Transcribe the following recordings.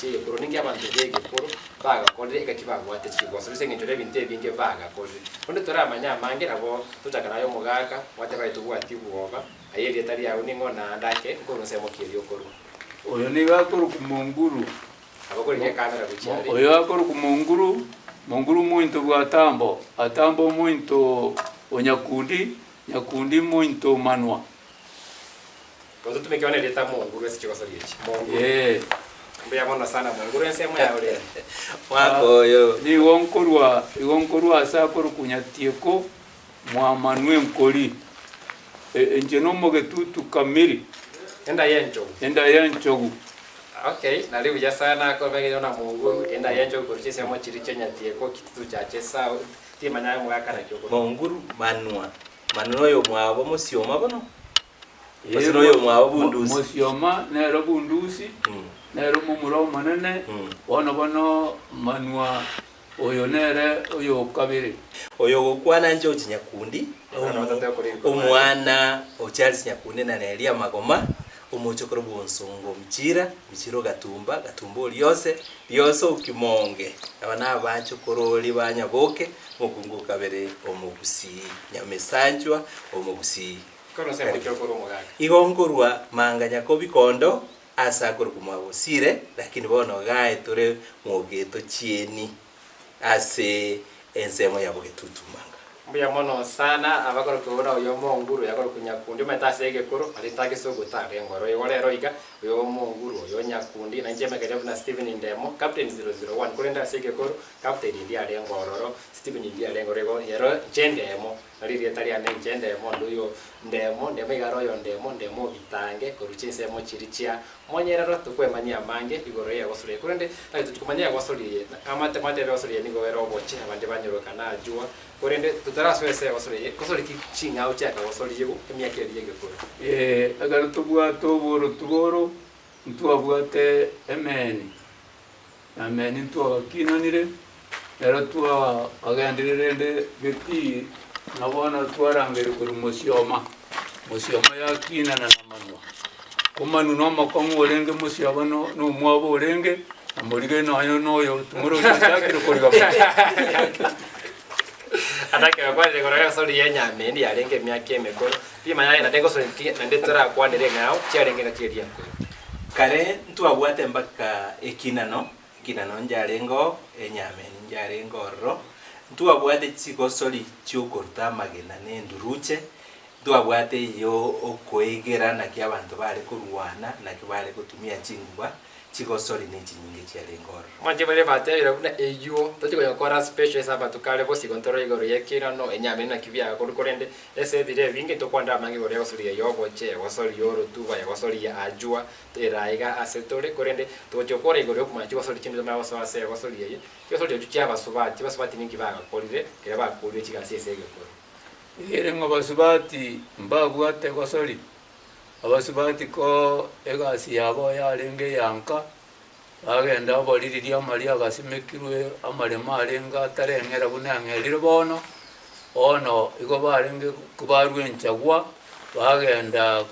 chia egekoro, ninki abanto ba egekoro bagakorire ekero kibabwate chigoso ase eng'encho y'ebinto ebinge bagakorire. Onde toramanye amange nabo tochaka naye omogaka, gwateba aye tobwati bwoba, aye erieta riao ning'o naende ake nkorwa ensemo ki eria okorwa. Oyo nigo akorokwa Monguru. Nabo korigia ekamera gochia aria. Oyo akorokwa Monguru, Monguru omointo bwa Atambo, Atambo omointo o Nyakundi, Nyakundi omointo o Manwa. Gose tumeke bono erieta Monguru ase chigosori echi. Monguru. Ee. Mbuya mono sana Monguru ensemo yao rende. Mwaka oyo. Nigo nkorwa igo nkorwa ase akorokwa Nyatieko mwa Manwa enkori. Inche nomogetutu kamiri. Enda y'enchogu. Enda y'enchogu. Okay, nari buya sana kobegeire na Monguru, enda y'enchogu korwa chinsemo chiria chia Nyatieko, Kitutu Chache South, timanya aye omogaka naki okorwa. Monguru manwa, manwa noyo omwabo mosioma bono? Gose noyo omwabo bundusi? Mosioma nere bundusi, nere omomura omonene, bono bono manwa Oyo nere oyokabere. Oyo ogokwana George Nyakundi, omwana o Charles Nyakundi na Nelia Magoma, omochokoro bw'Onsongo Mchira, Mchira o Gatumba, Gatumba o Riose, Riose o Kimonge. Aba nabachokorori ba Nyaboke, omokungu o kabere omogusii, Nyamesanchwa omogusii. Igo nkorwa Manga Nyakobikondo Ase akorokwa mwagosire, lakini bono gae tore mogeto chieni ase ensemo ya bogetutu manga. Mbuya mono sana abakorokwa buna oyo omonguru oyo akorokwa nyakundi omanyete ase egekoro arente agesogo tarenge oro igo rero iga oyo omonguru oyo nyakundi nainche emekeria buna Stephen Ndemo captain 001 korende ase egekoro captain ndiarenge ororo Stephen ndiarenge oro igo ero inche Ndemo Nari erieta riane inche Ndemo, onde oyo Ndemo, Ndemo iga are oyo Ndemo, Ndemo obitange korwa chinsemo chiria chia monyerero, tokwemanyia amange igoro y'egosori eye. Korende naki tochia komanya egosori eye, amate mwateba egosori eye nigo ere oboche, abande banyororoka najua, korende totarasoa ase egosori eye, gosori ki ching'ao chiakagosoriigwe emiaka eria y'egekoro. Ee, ekero tobwate oborotu oro, ntwabwate emeeni. Amen ntwagakinanire, ero twakagendire rende getii, na bono twarangeire korwa mosioma, mosioma yakinana na manwa. Ko manwa na omokong'u orenge mosioma no na omwabo orenge, na morige nonya na oyo timorochi ochakire koriga manwa. Atake gokwanera igoro y'egosori y'enyameni yarenge emiaka emekoro, rimanya aye naende egosori ki naende torakwanere eng'ao chiarenge engaki eria enkoro. Kare ntwabwate mpaka ekinano, ekinano nchiarenge oo, enyameni nchiarenge ororo, ntwabwate chigosori chiokoruta amagena na enduruche, ntwabwate eyio okoegera naki abanto bare korwana, naki bare gotumia chinguba, chigosori ne chinyinge chiarenge ororo. Mwanche baria batebire buna eyio tochi koyekora special ase amatuko are bosio ntore igoro y'ekinano, enyameni naki biagakorwa korende Ase ebiro ebinge ntokwanera amange igoro y'egosori ya y'obochie, egosori y'orotuba, egosori ya ajua, ere aiga ase tore, korende togochia gokora igoro y'okomanya chigosori chinde tomanye gosoa ase egosori eye. Chigosori echio chi'abasubati, abasubati ninki bagakorire ekero bakorire chigasi ase egekoro? Ere ng'a abasubati mbabwate egosori, abasubati ko egasi yabo yarenge eya nka, Bagenda oboriri ri'amaria agasimekirwe amaremo arenge atareng'era buna ang'erire bono, bono igo barenge kobarwa enchagwa, bagenda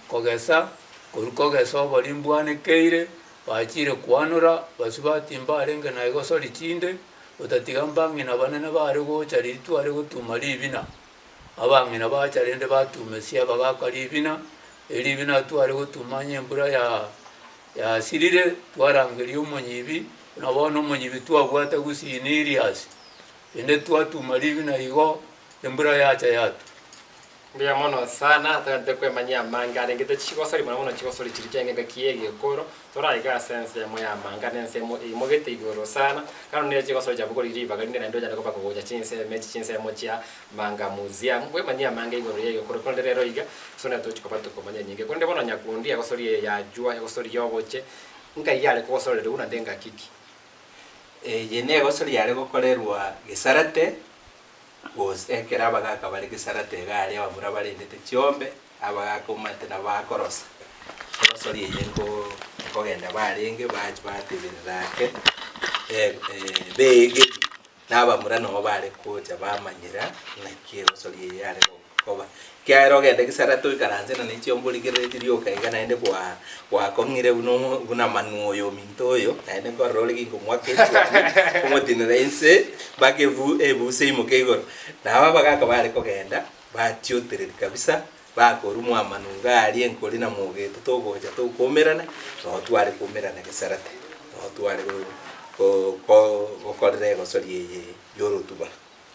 kogesa, korwa kogesa obori mbwanekeire, bachire kwanora, basubati mbarenge na egosori chinde, otatiga mbang'ina banene bare gocha riria tware gotuma ribina. Abang'ina bacha rende batumesia abagaka ribina, eribina tware gotuma onye embura ya yasirire twarangeria omonyibi, buna bono omonyibi twabwate gusii ne Iriasi, rende twatuma ribina igo, embura yacha yatwa. Mbuya mono sana, togente kwemanyia amange arengete chigosori mono mono chigosori chiria chiarenge engaki ya egekoro, toraika ase ensemo ya amanga na ensemo eimogete igoro sana, bono nere chigosori chiabogoria ribaga rinde naende onyare koba kogocha chinsemo echi chinsemo chia Manga Museum, bwemanyie amange igoro y'egekoro korende rero iga, ase onye tochi koba tokomanya enyinge. Korende bono nyakundi egosori eye yajua, egosori y'oboche, nkai yare kogosorerwa naende ngaki ki? Eye negosori yare gokorerwa gesarate, gose ekero abagaka bare gesarate iga aria abamura barendete chiombe, abagaka omanyete nabo bakorosa. Egosori eye nko nkogenda barenge bachia bateberera ake, beegeria. Na abamura nabo bare gocha bamanyera naki egosori eye yare gokwa. koba. Ekiagera ogende gesarate oikaranse na ne chiombe origereretie rioka iga naende gwa gwakong'ire buna omo buna manwa oyo ominto oyo, naende nkorora ore ginkomoaka echuani, komotinera inse mpaka ebu ebusa eimoke igoro. Nabo abagaka bare kogenda, batiotereri kabisa, bakorwa mwamanwa iga aria enkori na mogeto togocha tokoumerana, noo tware koumerana gesarate, noo tware go go gokorera egosori eye ya orotuba.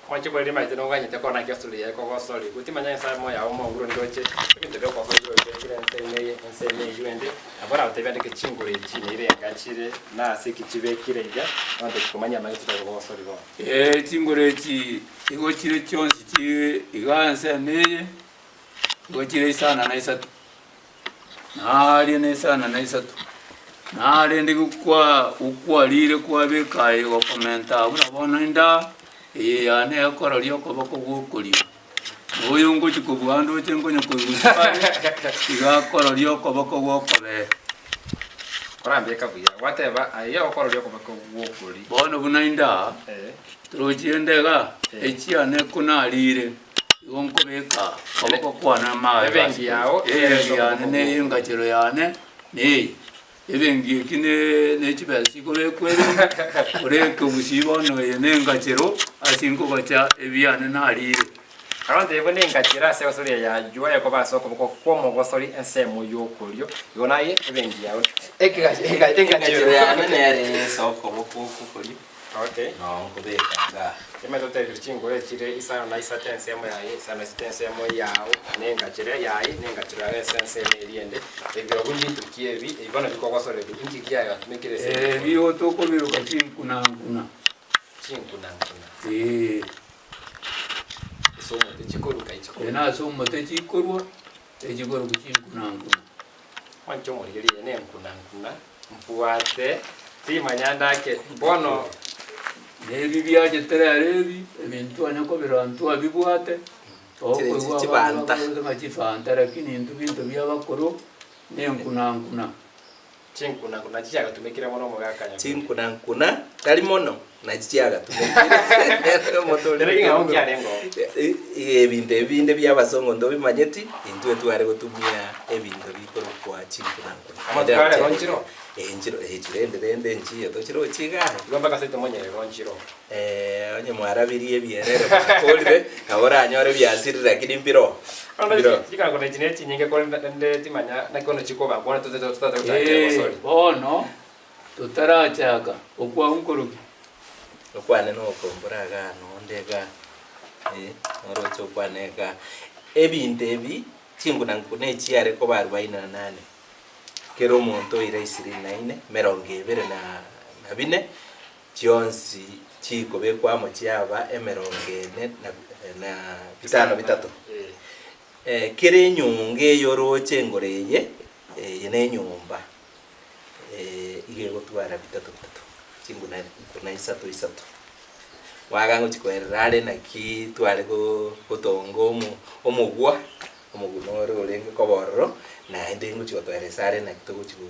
Mwanche bore rimaete noganyete korora naki esuri yaye ekogosori. Gotimanya Nyasae moyo ao omonguru ndoche ebinto biokogosori bire obibekire ense ime eye ense ime eywo ende. Nabo orabatebie andeke chinguru echi neire enga chire na ase ki chibekire iga abanto tikomanya amang'ana chitari kogosori bono. Ee, chinguru echi igo chire chionsi chi iga ensemo eye, igo chire isano na isato, na aria na isano na isato. Narende gokwa gokwarire kwabeka aye gokomenta abwo na bono enda eye yane ekororia okoboko gw'okorio, na oyo ngochia kobua ndoche nkonya koiguswa are, iga akororia okoboko gw'okobee. Korambeka buya, gwateba aye okororia okoboko gw'okorio. Bono buna inde aa, torochi ende igaa, echiane konarire. Igo nkobeka okoboko kwane amaabe Ebenki yao Ebenki yane na engachero yane neye. Ebenki eki ne ne chibesa chikobekwa ebenki, oreke obusii bono eye na engachero ase nkobacha ebiane narire. Abanto ebo nengachero ase egosori eye ya jua ekoba ase okoboko kw'omogosori ensemo y'okorio. Igo naye ebenki yao Engachero engachero. yane nere ase okoboko kw'okorio. Okay. Noo nkobeka igaa. Emete otebirie chingoro echire isano na isato ensemo yaye, isano na isato ensemo yao, na engachero yaye, na engachero yao ase ensemo eria ende. Ebirogo mbinto ki ebi? Ebi bono bikogosora ebi, inki kiagatumekire ase Ebi ebikoro? igo tokobiroka chinkunankuna. Chinkunankuna. Ee. Ase omote chikoruka Ee, ichikorwa. nase omote chikorwa, echikorokwa chinkunankuna. Mwanche omorigererie eye nenkunankuna. Mbwate timanya ndake bono. Nebi biachete rero ebi, ebinto twanya kobirora ntwabibwate, tokoigwa abande Chifanta. bakorete ng'a chifanta lakini intwe binto bia abakoro ne enkunankuna. Chinkunankuna chiagatumekire mono omogaka Nyakundi. Chinkunankuna tari mono nachi chiagatumekire omotorire Ere king'ao nkiarenge oo. Ebinto ebi binde bia abasongo ntobimanyeti, intwe tware gotumia ebinto bikorokwa chinkunankuna. Amatuko are rero nchiro? Eh nchiro, eh chirende rende nchiyo tochirochi igaa. Igo mpaka ase tomonyerero nchiro. Onye mwarabirie ebierere mwakorire, nabo oranyore biasirire lakini mbiroo, mbiroo. Chikanguna echi nechinyinge korende naende timanya naki bono chikoba bono totate gochaka Ee, egosori. bono totarachaka okwa nkoroki. Okwane nokombora igaa nonde igaa, eh, noroche okwane igaa. Ebinto ebi, chingunankuna echi chiare koba arubaini na nane, kera omonto oira ishirini na ine, emerongo ebere na na bine, chionsi chikobekwa amo chiaba emerongo ene na na bitano bitato. Kera enyonga eye oroche engoro eye, eye na enyomba, iga egotwara bitato bitato, chinguna nkuna isato isato. Mwaka ngochia koerera are naki tware go gotonga omo omogwa, omogwa noro orenge koba ororo, naende ngochia gotoeresa are naki togochi go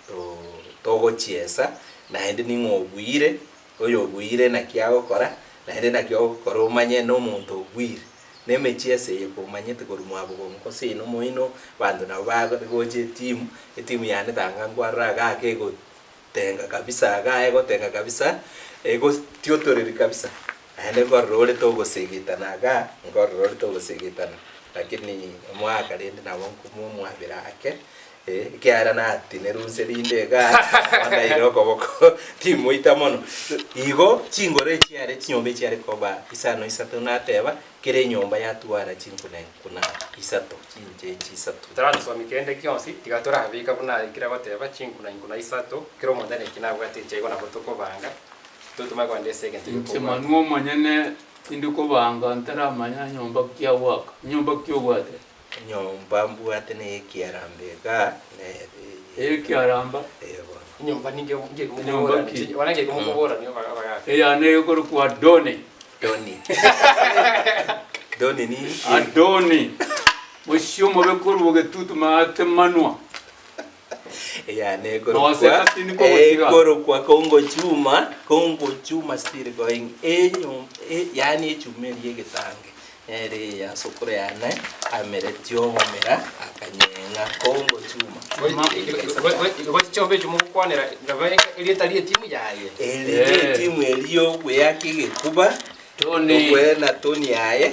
to togochiesa, naende ning'o obuire, oyo obuire naki agokora, naende naki ogokora omanye na omonto obuire. Na emechiesa eye komanyete korwa mwabogongo gose inwe moino, abanto nabo bagocha etimu, etimu yane tanga nkwarora igaa kegotenga kabisa igaa egotenga kabisa, egotiotoreri kabisa, naende nkorora ore togosegetana igaa, nkorora ore togosegetana, lakini omwaka rende nabo nkomomwabera ake, ekiagera natinerwe inse rinde igaa, bono naire okoboko timoita mono. Igo chingoro echiare chinyomba echiare koba isano isato nateba, kera enyomba yatwara chinkuna nkuna isato, chinchechi isato. Totarasomia kende gionsi, tiga torabeka buna ekero agoteba chinkuna inkuna isato, kera omonto ane eki nabwate inche igo nabo tokobanga, totomanye kogenda ase egento Inche giokobwata. manwa omonyene tindi kobanga ntaramanya nyomba ki agoaka, nyomba ki obwate? Enyomba mbwate neye ekiaramba igaa, nere eye. Ekiaramba? Ee bono. Enyomba ninge nge Enyomba ki? bono nge mokoborania abagaka. Eyane ekorokwa Adoni. Doni. Doni ninki? Adoni, mochie omobe korwa bogetutu maate manwa. Eyane ekorokwa Noseka tindi kogotiga. ekorokwa Congo chuma, Congo chuma still going. Enyom e yaani echuma eria egetange. Nere ya sokoro yane ameretie obomera akanyeng'a kongo chuma. Igo chiombe echio mogokwanera nabo erieta ri'etimu yaye. Eri netimu eria y'ogweaka egekuba, Tony. okwena toni yaye,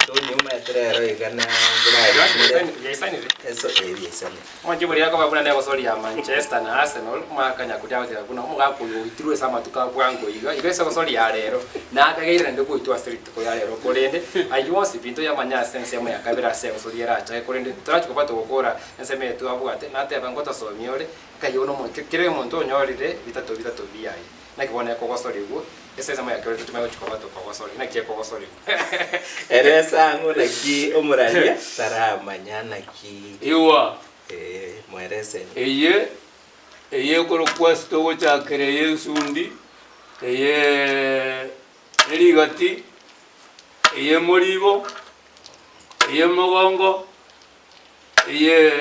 toni omanyete rero iga na Yaisanire. Eso eh biaisanire. Omonche boria akoba buna negosori ya Manchester na Arsenal, omwaka nyakundi agoteba buna omogaka oyo oitirwe ase amatuko a bwango iga, igo ase egosori ya rero nakageire naende goitwa ase rituko ria rero korende ayio onsi pi ntoyamanye ase ensemo ya kabere ase egosori erachake korende torachi koba togokora ensemo eye twabwate nateba ngotosomia ore nkai bono omonto kera omonto onyorire bitato bitato biaye naki bono ekogosorigwa ase ensemo ya kabere tochimanye gochi koba tokogosoria naki ekogosorigwa. Ere esang'u naki omoraria taramanya naki Igwa, eh, mwerese. eye eye ekorokwa ase togochakera eye ensundi, eye erigati, eye emoribo, eye emogongo, eye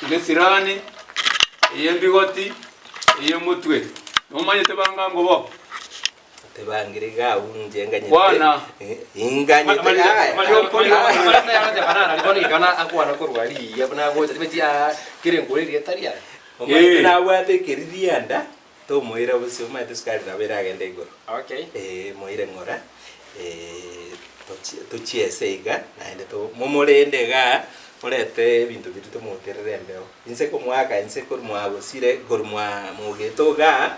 egesirani, eye embigoti, eye omotwe. Nomanyete bangango bo? Tebangire iga abwo inche nganyete. Kwana. Inganyete aya. Omanyete nabwate ekeririanda, tomoira bosio omanyete esukari nabo eragende igoro. Eh, moire ng'ora, tochi tochiese iga, naende to momorende igaa, morete ebinto biria tomoterere embeo. Inse komoaka inse korwa mwagosire korwa mwa mogete igaa.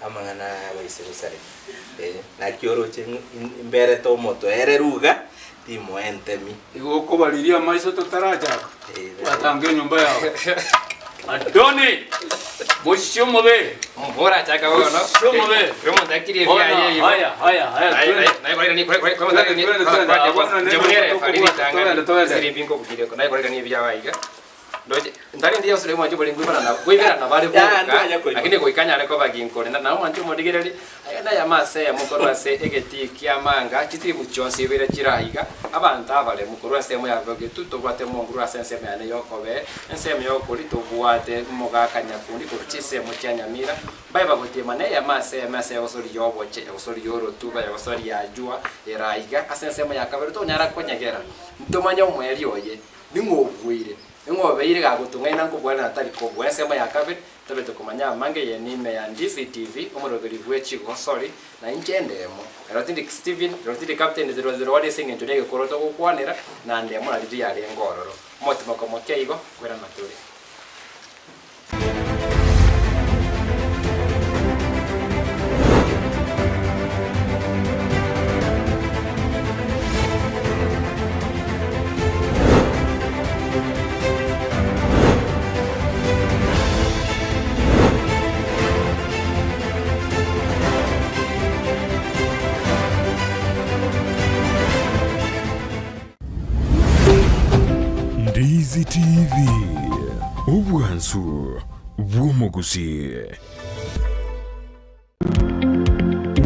Amang'ana aya abaise gosareka, ee, naki oroche imberete omotoereru iga, timoa entemi. Igo okobariria amaiso totarachaka Ee, gwatanga enyomba yao. Adoni! Mochie omobe! Morachaka bono. Mochie omobe! Kero omonto akirie Bono, ebiaye igo. haya, haya, haya, twende. Twende, twende, twende. Abana nende togende, togende. Ndoche ntari ndiye osore mwanche bori nkoiberana nabo nkoiberana bare Ya, boka ntwanya koigwa. lakini goika nyare koba ginkore na nabo mwanche omorigereria aya naye amase ayamo korwa ase egetii kia manga chitimu chionsi ibere chire iga abanto abaremu korwa ensemo ya bogetu tobwate omonguru ase ensemo yane yokobee ensemo yokori tobwate omogaka nyakundi korwa chinsemo chia nyamira mbaye bagotiema na eyemo ase eyemo ase egosori ya oboche egosori ya orotuba egosori ya jua ere aiga ase ensemo ya kabere tonyara konyegera ntomanye omoerio oye Ning'o obuire? Ning'o obeire gagotong'aina nkobua na tari kobua? Ensemo ya kabere, tobete komanya amange eye nime ya DCTV, omoroberi bwe chigosori, na inche ndemo. Ero tindi Steven, ero tindi Captain 001 ase eng'encho negekoro togokwanera, na ndemo na riria yarenge ororo. Omotimoko moke igo, kwerana tore. Ndizi TV, obwansu bw'omogusii.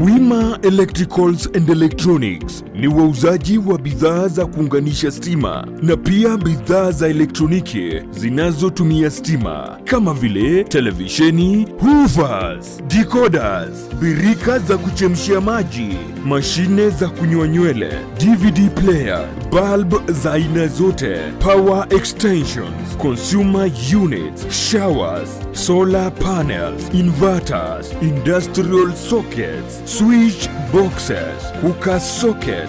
Wima Electricals and Electronics ni wauzaji wa bidhaa za kuunganisha stima na pia bidhaa za elektroniki zinazotumia stima kama vile televisheni, hoovers, decoders, birika za kuchemshia maji, mashine za kunyoa nywele, DVD player, bulb za aina zote, power extensions, consumer units, showers, solar panels, inverters, industrial sockets, switch boxes, cooker sockets,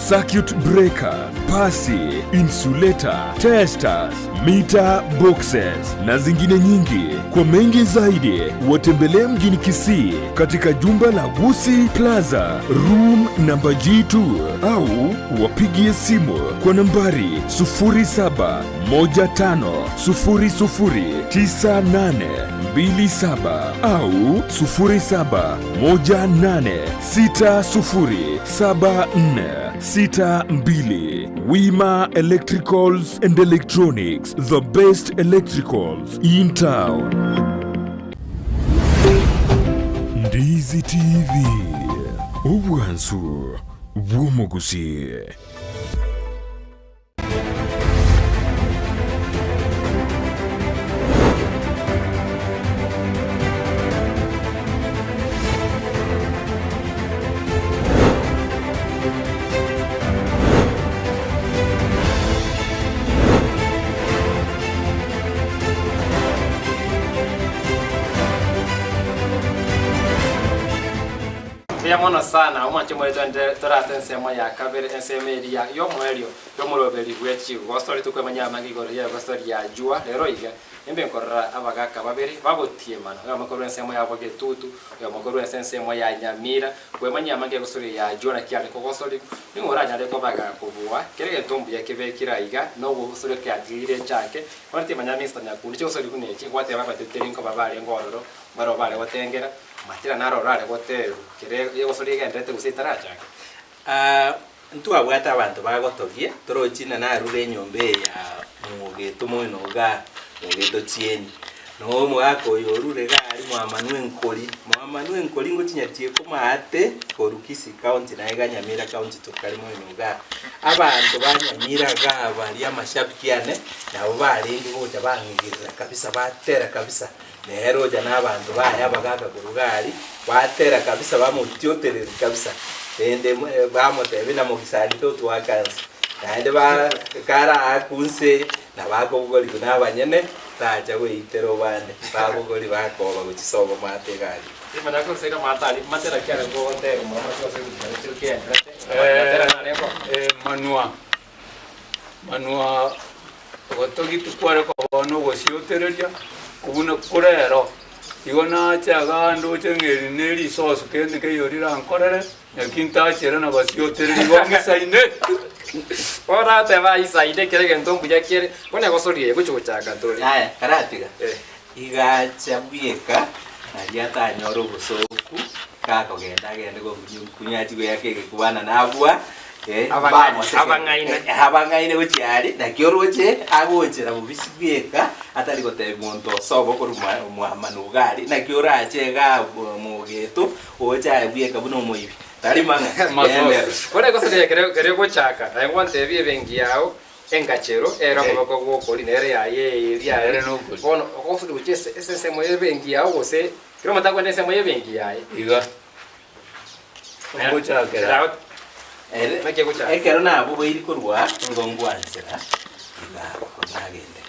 circuit breaker, pasi, insulator, testers, meter boxes na zingine nyingi. Kwa mengi zaidi, watembelee mjini Kisii katika jumba la Gusi Plaza room namba G2 au wapigie simu kwa nambari 0715009827 au 0718607462. Wima Electricals and Electronics, the best electricals in town. Ndizi TV, obwansu bw'omogusii. Mbuya mono sana omwanche moito ende tore ase ensemo ya kabere ensemo eria y'omoerio y'omoroberi bwe chigosori tokwemanyia amange igoro y'egosori ya jua rero iga imbe nkorora abagaka babere bagotiemana oyomo korwa ensemo ya bogetutu oyomo korwa ase ensemo ya nyamira kwemanyia amange egosori ya jua naki are kogosorigwa ning'o oranyare kobaga kobua kera egento mbuya kebekire aiga nogosori kiatigire echake bono timanya Mister Nyakundi chigosori buna echi gwateba abateteri nkoba barenge ororo mbaroo bare gotengera Matera naro orare goteerwa kere egosori egendererete gose etarachaka. Aa, ntwabwate abanto bagotogia, torochi ng'a narure enyomba eye ya mogeto moino igaa, mogeto chieni. Na omogaka oyo orure iga aria mwamanwa enkori, mwamanwa enkori ngochinya komaate korwa Kisii county naye iga Nyamira county tokare moino igaa. Abanto ba Nyamira igaa baria amashabiki ane, nabo barenge gocha bang'igerera kabisa batera kabisa. Nere ocha nabanto baye abagaaka korwa Gari, batera kabisa bamotiotereria kabisa, rende bamotebia na mogisangio totwaka nse. Naende ba karaakwe nse nabo akobogorigwa nabanyene, tacha goitera obande, babogori bakoba gochia sobo maate egari. Manwa, manwa. Ogotogia tikware koba nogosiotereria kobuna korero, igo nache igaa ndoche ng'a eri ne risosu kende keiyo rirankorere, naki ntachere nabasiotereria igo ng'isaine. Bono ateba aisaine kera egento mbuya kere, bono egosoria eye gochia gochaka tore. Yaya, karatiga, Eh. igacha bweka, nario atanyore obosooku, gakogenda agende gokunya achie goeaka egekwana nabua, Abang'aini. Abang'aini gochia aria, naki oroche agochera bobisi bweka, atari gotebia monto osoba okorwa mwamanu iga aria, naki orache igaa mogeto, oche aye bweka buna omoibi, tari mang'ana, genda. Bono egosoria ekero ekero egochaka, naye gwantebia ebenki yao, engachero, ere okoboko gw'okoria, nere yaye eria Ere nokoria. Bono ogosoria gochia ase ase ensemo y'ebenki yao gose, kera omonto akwende ensemo y'ebenki yaye. Iga. Ogochakera. Ere, Naki egochaka? ekero nabogoiri korwa nigo ngwansera iga nagende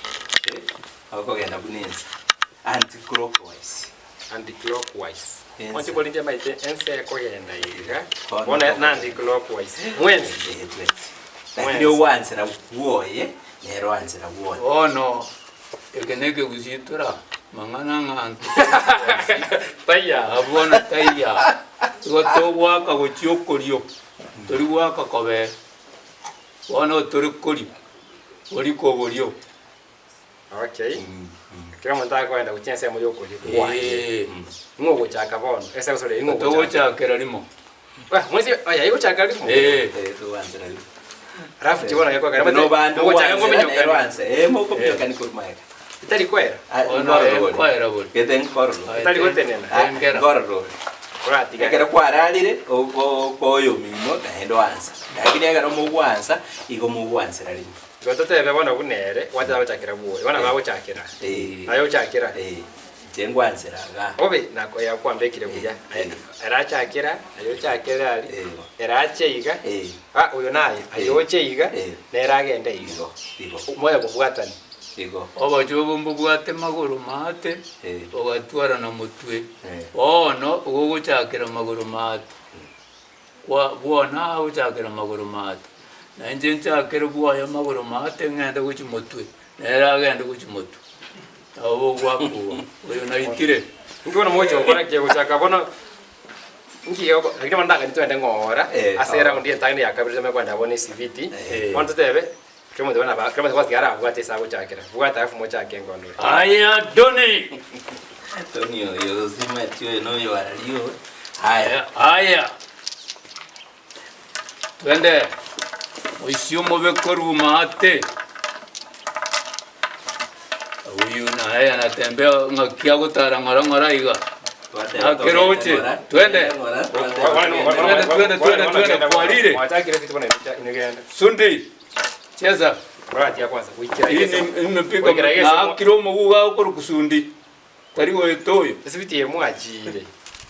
okogenda buna ensa anti clockwise. Anti clockwise. Ensa. Onche korinde maete ensa ekogenda iga Bono bono na anti clockwise. Mwensi. Eh, twensi. Lakini ogwansera bwoye nere oansera bwoye. Bono eke nekegusii tora mang'ana ng'a anti Taiya. Abwo bono taiya. Igo togoaka gochia okorio, tori goaka kobee. Bono tori korio, ori koborio. Okay. Kera omonto akoenda gochia ensemo yokorio kwaye. Ee. Ing'o ogochaka bono? Ase egosori ing'o ogochaka? Togochakera rimo. Wah, mwensi oya igochaka rimo. Ee. Eh, togwansera rimo. Alafu chibono gekogera No bande ogochaka ogwansera nere ngominyokani. oanse. Eh, mokominyokani korwa magega. Etari kwera. Ah, Bono nkororori. enkoera bori. Gete nkororori. Etari gotenena. Ah, Engera. nkororori. Oratiga. Ekero kwararire, okoyomino naende oansa. Lakini ekero mogwansa, igo mogwansera rimo. Igo totebe bono buna ere, gwateba gochakera bwoye, bono bagochakera. Eh. Aye ochakera. Eh, inche ngwansera igaa. Obe nako yakwambekire buya. Eh. Ere achakera, aye ochakere aria, Eh. ere ache iga, Eh. ah oyo naye, aye Eh. oche iga, Eh. nere agende iga. Igo, igo. Moye kobwatani. Igo. Obochie obo mbobwate magoro maate, Eh. bogatwara na motwe. Eh. Bono ogogochakera magoro maate. Kwa bwona agochakera magoro maate, na inche nchakere bwoye magoro maate ng'ende gochia motwe, nere agende gochia motwe. Nabo bogwakuba, oyo naitire. Inki bono mogochia gokora kegochaka bono, inki geko lakini bono ndang'ani twende ng'ora Eh, ase eround entang'ani ya kabere tomanye kogenda bono esibiti, Eh. bono totebe, kera omonto bono aba kera omonto gwatiga arabwate ase agochakera, bwata alafu mochake ngondo ere. Aya Doni! Tony oyo osimeti oyo noyo arario. Haya. Aya, twende oisio omobe korwa maate. Huyu naye anatembea ng'aki agotara ng'ora ng'ora iga. Akeroche, twende. Twende, twende, twende, twende, kwarire. Mwachakire vitu bono inegenda. Sundi, cheza. Oratia kwanza goikera Hii gese. ni imepika Goikera gese. na akire omoguga okoro kusundi. Tari goeta oyo. Esibiti eye mwachire.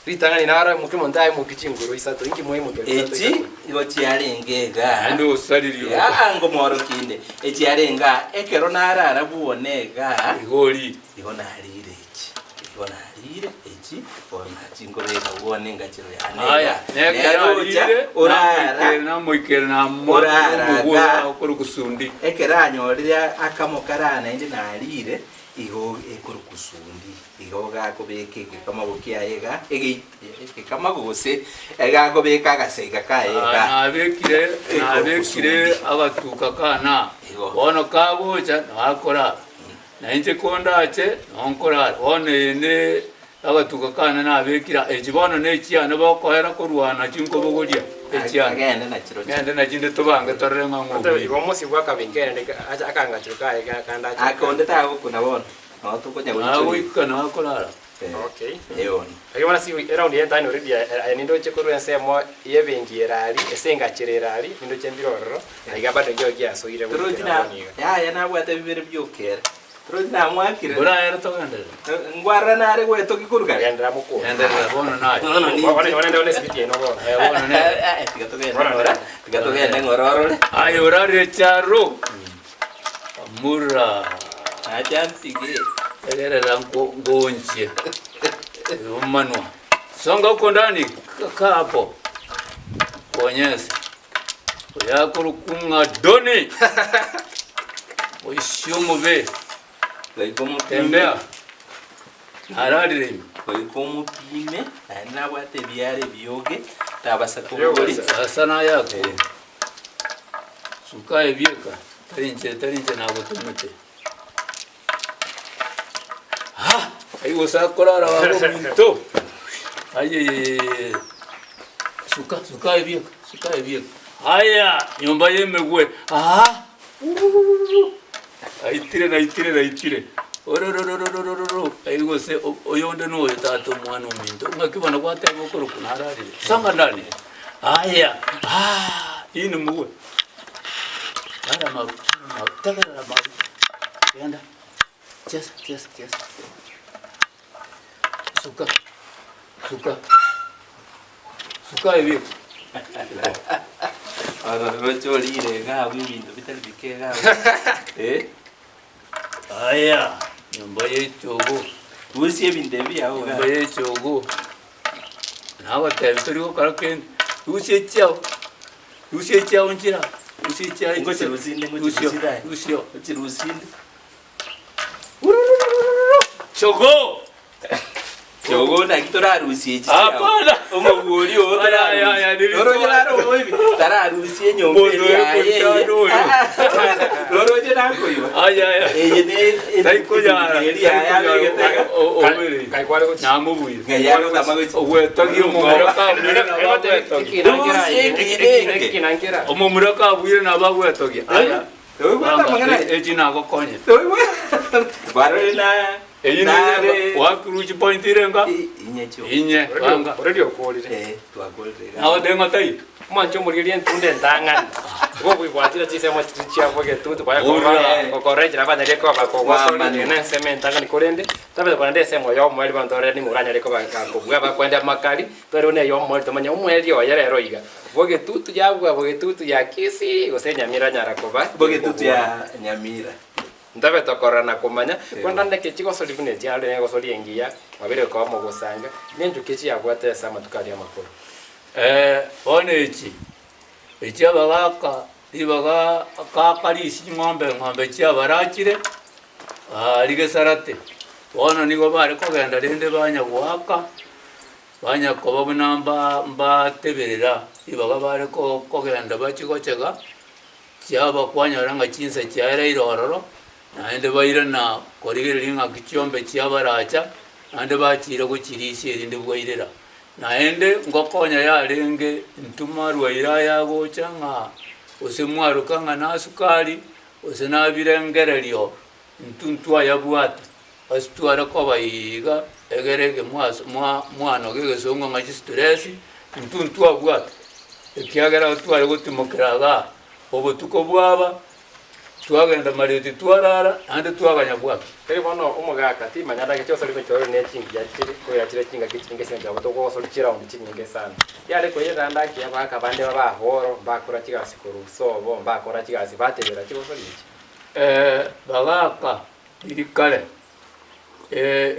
Ritang'ani naro moke monto aye moke chinguru isato inki mwaimokia isato Echi isato. igo chiarenge igaa. Naende osaririe oko. Aa ngomorokinde. Echi yarenge aa ekero narara bwone igaa Igo orie. igo narire echi. Igo narire echi. echi, bono nachi nkobeka bono engachero yane Aya, iga. nekero Nere ocha, arire, orara, namoikere namoikere namoakera Orara omogwe iga. okore kusundi. Ekero anyorire akamo karaa naende narire, igo ekorokwa sundi, igo gakobeka egekamago kiaye iga, egei egekamago gose egakobeka agaseiga kaye Ah, iga. nabekire nabekire agatuka kana Igo. bono kagocha nakorara na inche kondache nonkorara bono eye ne agatuka kane nabekire aa echi bono na echiane bokoera korwana chinkobogoria echiane Agende nachirochio. ngende nachinde tobange torore ng'a ng'o Ate obuya. igo omosibwa akabinga erende akangachero kaye kande ache. Akonde tagokuna bono, noo tokonya goichoria. Nagoika nakorara. Okay. Eh bono. Lakini bono ase eround eye entang'ani already aye nindoche korwa ensemo ya ebenki ere aria, ase engachero ere aria, nindoche mbire ororo, na iga bado nkio giasoire Torochi goikera na bono iga. yaya nabwate bibere biokere. Torochi namwakire. Mboraere togenderere. Ngwarora nare gwetoki korwa kare. Genderera mokore. Genderera bono naye. Bono ninche. Bono bono nde esibiti yaino bono. Eh, bono nere. Eh, eh, tiga togende ng'ora. Tiga togende ng'ora orore. Aye orarire charo. Amura. Acha ntige. Tegerera ngonchie. Omanwa. Songa huko ndani, kaa hapo. Kuonyeshe. Oyakorokwa ng'a Doni. Oisio omobe. Goika omopime. Tembea. Nararire ime. Goika omopime, naende nabwate ebiara ebioge, tabasa kobori. Sasa nayako. Suka ebieka. Tari inche, tari inche nagotomete. Ha! Ai gose akorara baba ominto. Ayeyeyeye. Suka, suka ebieka, suka ebieka. Aya, nyomba y'emegwe. Aha! Ururururu. Aitire naitire naitire. Ororororororo. Ai gose oyonde noyo tata omwana ominto. Ng'aki bono gwateba okorokwa nararire. Songa ndani. Aya, ah, ini mugwe. Ara amaru, ara amaru, tegerera amaru. Genda. Chesa, chesa, chesa. Suka. Suka. Suka ebi. Oroche orire iga abwo ebinto bitari bike iga abwo. Eh? Aya, nyomba y'echogo. Rusia ebinto ebi biago iga. Nyomba y'echogo. Nagotebia tori gokora kende. Rusia echiao. Rusia echiao nchera. Rusia echiao. Ngochirusia inde, Rusio, ngochirusia inde. rusio. Ngochirusia inde. Chogo! Chogo naki torarusie echi chiao. Hapana. Omobori oo Aya, aya, aya, torarusie. Oroche naro oboibi, tararusie enyomba Mondo eria yaye eye. oyo oyo. Roroche nakoiba. Aya, aya. Eye ne Taikonyara. eria yaye abegete iga. Obere. Kai kware gochi. Namobuire. Ng'ai agotama gochi. Ogwetogia omomura kabuire nabo agwetogia. Ekinangira. Omomura kabuire nabo agwetogia. Aya. Toigwete amang'ana aya? Echi nagokonye. Toigwete? Barore na Eyio nare nirenga wakiruchi point irenga inye chio. inye banga. Already okorire. Eh, twakorire iga. Nagote ng'a taiyo. Omwanche omorigereria entunde entang'ani. Igo oboibwatire chinsemo chiria chia bogetutu kwaya Ora. korora gokorechera abanyare koba kogosori Kwamanya. na ensemo entang'ani korende tabete korenda ensemo ya omoerio abanto barore nigo oranyare koba kobua bakwenda amakari tware buna eya omoerio tomanye omoerio oye rero iga. Bogetutu yabua bogetutu ya Kisii gose Nyamira anyara koba Bogetutu ya Nyamira. Ntabe tokorora na komanya, korende ande ki chigosori buna echi are negosori engiya, mwabere koba mogosanga, nenchuki chiabwate ase amatuko aria amakoro. Eh, bono echi, echi abagaka ribaga kakarisia ching'ombe eng'ombe chiabarachire, aria gesarate. Bono nigo bare kogenda rende banya goaka, banya koba buna mba mbateberera, ribaga bare ko kogenda bachie gochega, Chiaba kwanyora ng'a chinsa chiaereire ororo, naende bairana korigereria ng'aki chiombe chiabaracha, naende bachiira gochirisia erinde bwairera. Naende ngokonya yarenge intwe marwaire aya agocha ng'a gose mwaroka ng'a nasukari, gose nabirengererio, intwe ntwayabwate. Ase tware koba iga, egere eke mwas mwa mwanoga egesongo ng'a chistress, intwe ntwabwate. Ekiagera tware gotimokera igaa, obotuko bwaba, twagenda mareti twarara, naende twaganya bwaki. Tari bono omogaka, timanya ndagete osori gochia ore ne chingiya chire koira chire chingaki chinyinge ase engencho yabo togosori chiraundi chinyinge sana. Yare koyerera ande akia abagaka bande babe aboro, mbakora chigasi korwa sobo, mbakora chigasi batebera chigosori echi. Bagaka riria kare.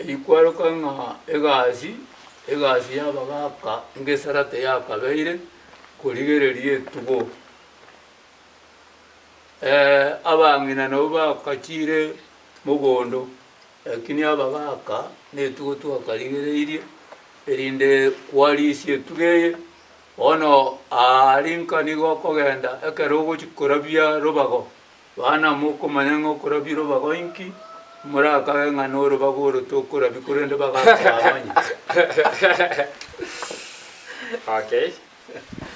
Ikwaroka ng'a egasi, egasi y'abagaka ngesarate yakabeire korigereria etugo. Abang'ina nabo bakachire mogondo, lakini abagaka na etugo twakarigereirie, erinde kwarisia etugo eye, bono aria nka nigo okogenda ekero ogochia korabia robago, Bana mokomanya ng'a okorabia robago inki, morakage ng'a norobago oro tokorabia korende bagaka bamanye. Okay.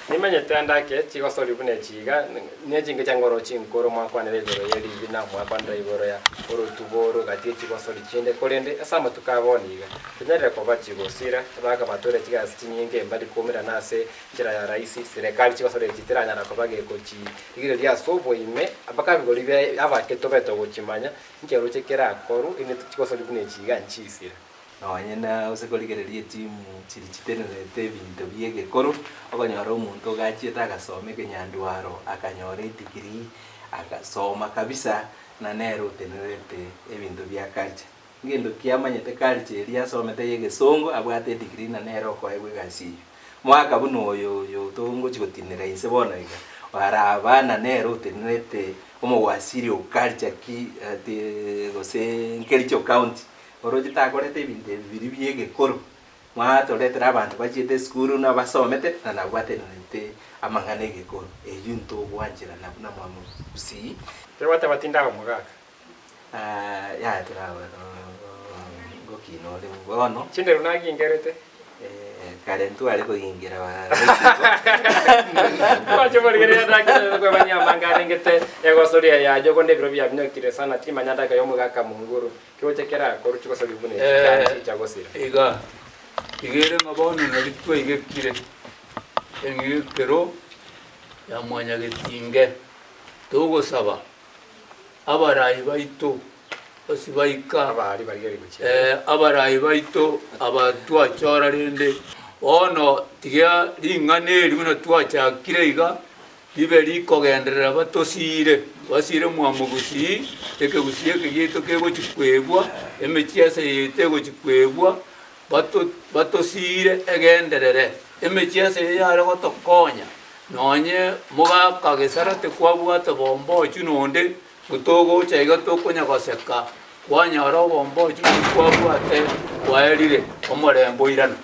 Nimanyete ande ake chigosori buna echi iga, ne chinge chia ngoro chinkoro mwakwanera igoro ye ribina, mwakwanera igoro ya orotubo oro gati ye chigosori chinde, korende ase amatuko a bono iga, chinyarire koba chigosira, bakabatoire chigasi chinyinge mbari koumerana ase enchera ya rahisi, serekari chigosori echi teranyara koba gekochi Rigereria ase oboime, mpaka ebigori bia abake tobe togochimanya, inki oroche kerakorwe, erinde chigosori buna echi iga nchisire. Nonye na ase korigereria etimu chiria chitenenerete ebinto bi'egekoro, okonyora omonto ogachiete agasoma ekenyandwaro, akanyora edegree, agasoma kabisa, na nere otenenerete ebinto bia culture. Ngento ki amanyete culture eria asomete ya egesongo, abwate edegree na nere okoegwa egasi eyio. Mwaka buna oyo oyo togochi gotinera inse bono iga, araba na nere otenenerete omowasiri o culture ki ati gose Kericho county, oroche takorete ebinto ebi biria bia egekoro, mwatoretera abanto bachiete esukuru na basomete na nabwo batenenerete amang'ana egekoro, eyio ntogwancherana buna mwamogusii. Tebwate tinde omogaka. Yaya toraba ngokina ore bono. Chinderu nagingerete. Kare ntware kogingera Mwanche morigereria ndakire kwemanyia amanga arengete egosoria yaye okonde ebiro biaminyokire sana timanya ndaka y'omogaka monguru kegocha kerakorwe chigosoria buna echi chianchicha gosira. Iga, iga ere ng'a bono nari twaigekire eng'igekero ya mwanyagetinge, togosaba Abarai baito gose baika, abarai baito aba twachora rende bono tiga ring'ana eri buna twachakire iga, ribe rikogenderera batosiire, basiire mwamogusii, ekegusii eke giaito kegochi kwebwa, emechiesa yaito egochi kwebwa, bato batosiire egenderere. Emechiesa eye yare gotokonya. Nonye mogaka gesarate kwabwate bombochu nonde, gotogocha iga tokonya goseka, kwanyora obombochu boria kwabwate bwaerire, omorembe oirana.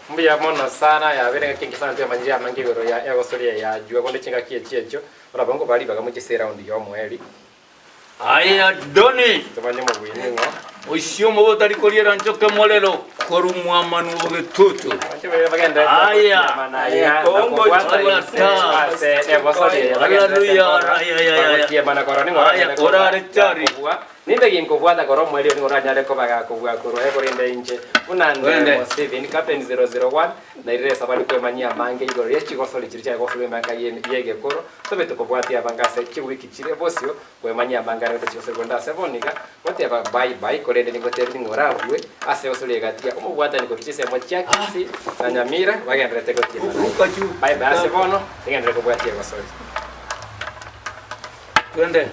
Mbuya mono sana yabeire ngaki engiya sana twemanyire amange igoro ya egosoria ya jua konde chingaki echi echio orabwo nkobaa ribaga mochie ase eround ya omoerio. Aye Adoni, Tomanye omobui ning'o. osio omobe otari koriera nchoke morero, korumwa amanwa obogetutu. Aya, Aya, orare chari. Nimbe ginkobwata kora omoerio nigo oranyare koba gakobua korwa korende inche buna Twende. Ndemo Stephen Captain 001 nairire esabari kwemanyia amange igoro ye chigosori chiria chiagosorwa emaka ye egekoro tobe tokobwatia abange ase chiwiki chire bosio kwemanyia amange are gochigosori korende ase bono iga goteba bye bye korende nigotebi ning'o orabue ase gosori egatia omobwatani korwa chisemo chia Kisii na Nyamira bagenderete gotiemana Ukachu. Bye bye ase bono egenderere kobwatia egosori. Twende.